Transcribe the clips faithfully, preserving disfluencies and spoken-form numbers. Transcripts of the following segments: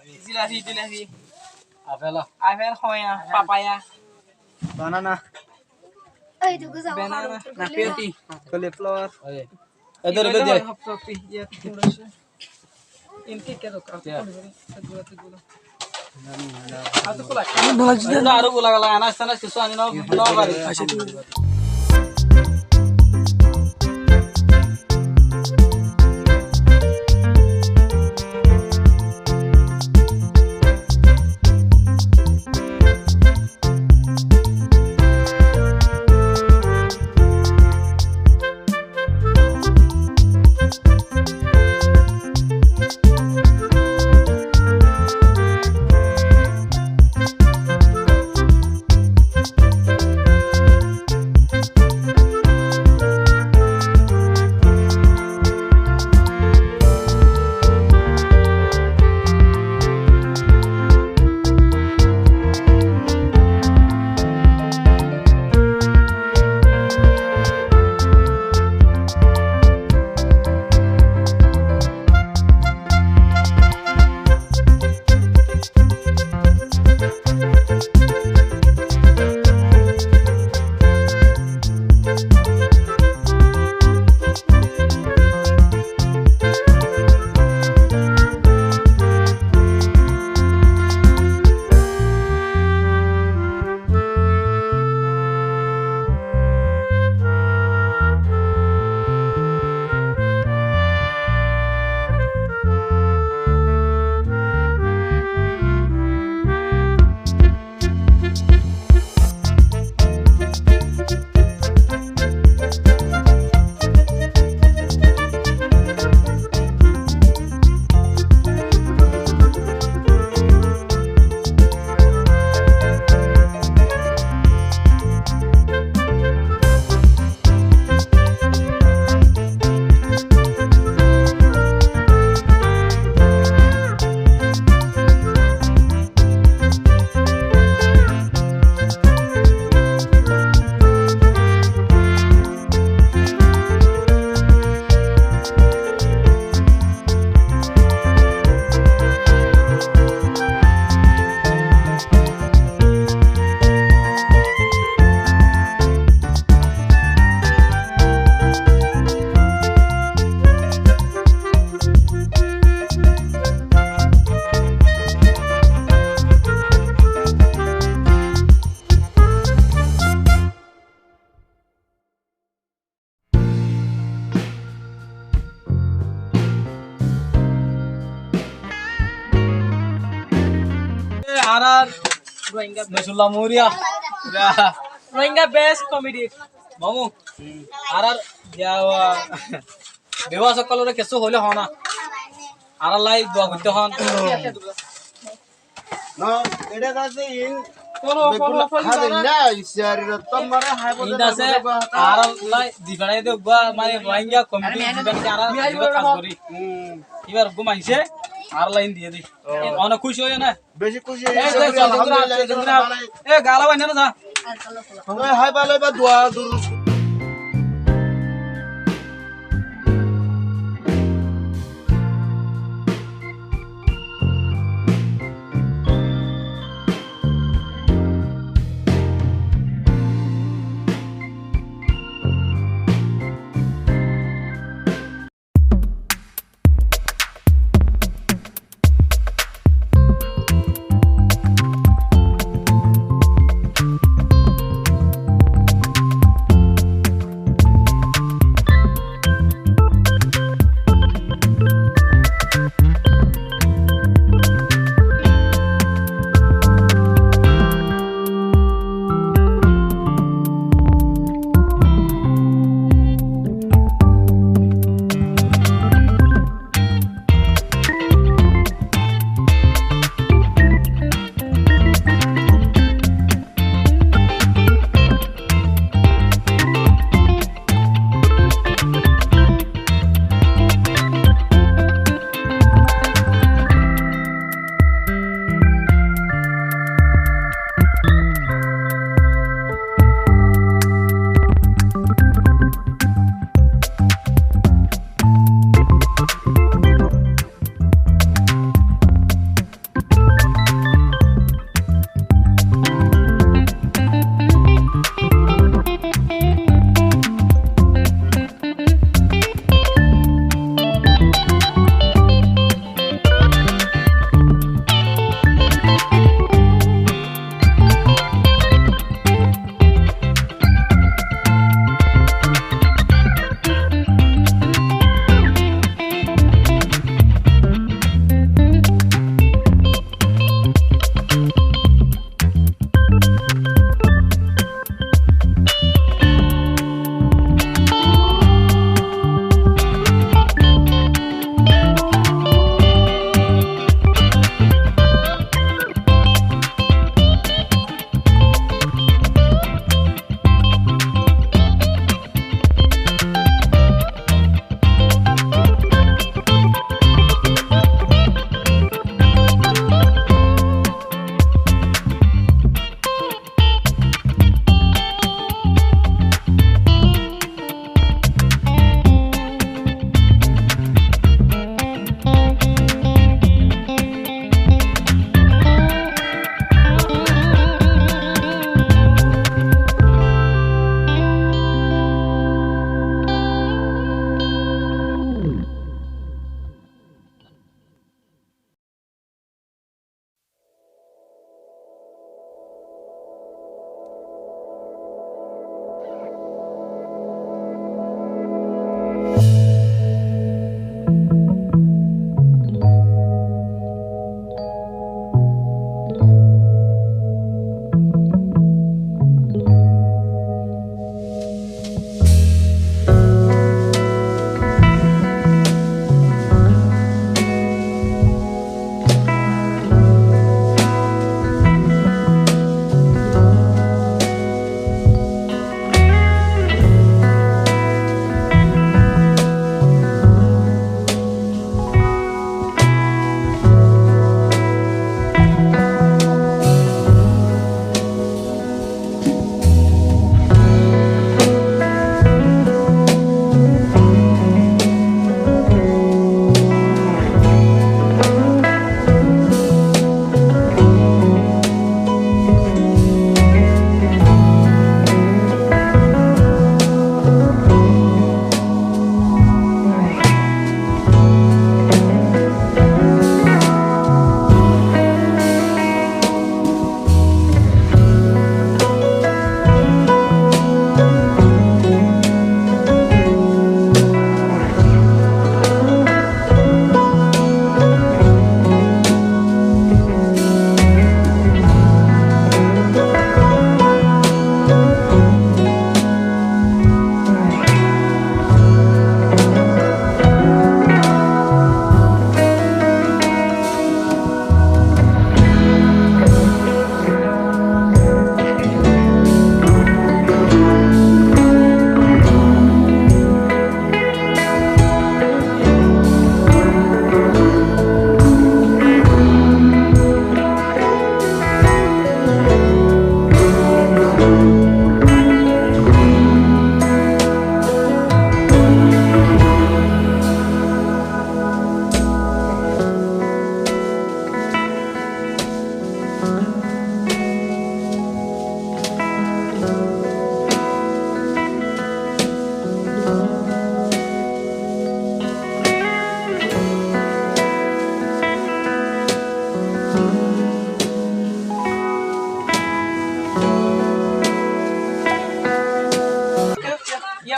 Jilapi, jilapi. Apel. Apel, hoya, papaya. Banana. Banana. Naspeti. Cauliflower. Edhar, edhar de. Hop, hop, iya, Inki ke doka? Iya. Aru gula gala, anas, anas, kisu ani no, no bari. Acha, thik ache. Añárar Rohingya best. Rohingya best comedy. Mamu, añárar, ya, bebas ókkolore kessú hoilé hoó na. Añárar lai dua goittó hoón. No, eçé asé in. Follow, follow, follow. In asé, añárar lai di feçai de uggwá, mane, Rohingya comedy, ziba asé añára ziba kas gorí. Hmm. Ibar uggwá maincé añárar lai in diyé de. Oh. Onek kúci óiyo na? Beci kúci óiyi, e, e, alhamdulillah, e, gala báinna na za. E, hai bála, ibar dua durus.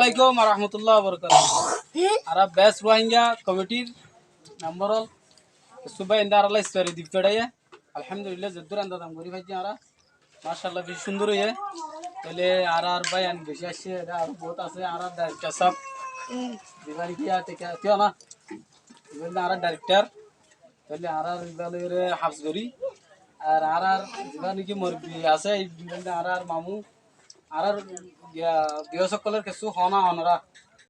alaikum wa rahmatullahi wa barakatuhu. Añára Best Rohingya Committee r member ol kessú bái ende añárallá iftar di feçaiye. Alhamdulillah, zeddúr endazam gorí faijjí añára. Mashallah, beci cúndor óiye. Tóile añárar bái ain beci aiccé, ede aró bout asé, añárar director sáb. Zibá niki ar teka, tío na? Zibá niki añárar director. Tóile añárar ibá loiyóre hafs gorí. Ar añárar zibá niki morobbi asé, ibá niki añárar mamu. Añárar, iya, biyós ókkolor kessú hoóna onora.